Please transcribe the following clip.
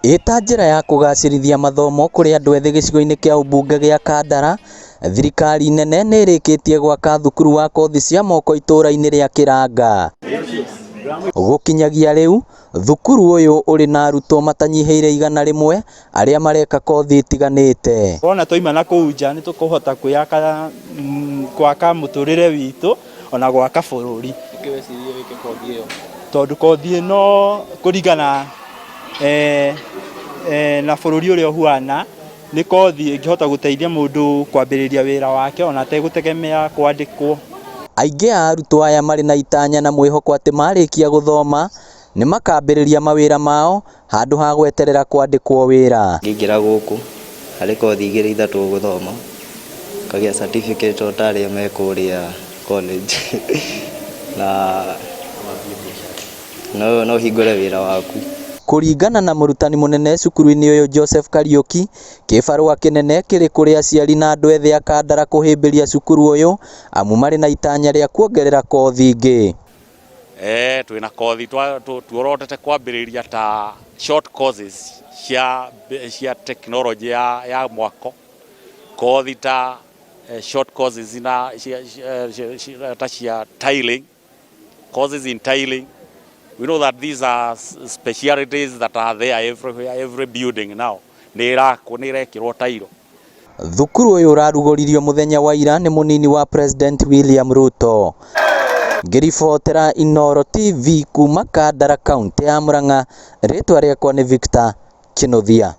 Ĩ ta njĩra ya kũgacĩrithia mathomo kũrĩ andũ ethĩ gĩcigo-inĩ kĩa ũmbunge gĩa Kandara, thirikari nene nĩ ĩrĩkĩtie gwaka thukuru wa kothi cia moko itũra-inĩ rĩa Kĩranga. Gũkinyagia rĩu, thukuru ũyũ ũrĩ na arutwo matanyihĩire 100 arĩa mareka kothi itiganĩte. Wona twaima na kũu nja nĩ tũkũhota kwĩyaka gwaka mũtũrĩre witũ ona gwaka bũrũri. Nĩkĩ weciririe wĩke kothi ĩyo? Tondũ kothi ĩno kũringana na bũrũri ũrĩa ũhuana, nĩ kothi ĩngĩhota gũteithia mũndũ kwambĩrĩria wĩra wake ona ategũtegemea kwandĩkwo. Aingĩ a arutwo aya marĩ na itanya na mwĩhoko atĩ marĩkia gũthoma nĩ makambĩrĩria mawĩra mao handũ ha gweterera kwandĩkwo wĩra. Ngĩingĩra gũkũ harĩ kothi igĩrĩ ithatũ ũgũthoma, ũkagĩa certificate o ta arĩa me kũrĩa college na no ũhingũre wĩra waku. Kũringana na mũrutani mũnene cukuru-inĩ ũyũ Joseph Kariuki, kĩbarũa kĩnene kĩrĩ kũrĩ aciari na andũ ethĩ a Kandara kũhĩmbĩria cukuru ũyũ amu marĩ na itanya rĩa kuongerera kothi ingĩ. Twĩna kothi tuorotete kwambĩrĩria ta short courses cia technology ya mwako, kothi ta short courses na ta cia tiling, courses in tiling. We know that these are specialities that are there everywhere, every building now nĩ ĩrakwo, nĩ ĩrekĩrwo tairo. Thukuru ũyũ ũrarugũririo mũthenya wa ira nĩ mũnini wa President William Ruto. Ngĩribotera Inooro TV kuma Kandara kaũntĩ ya Murang'a, rĩtwa rĩakwa nĩ Victor Kinuthia.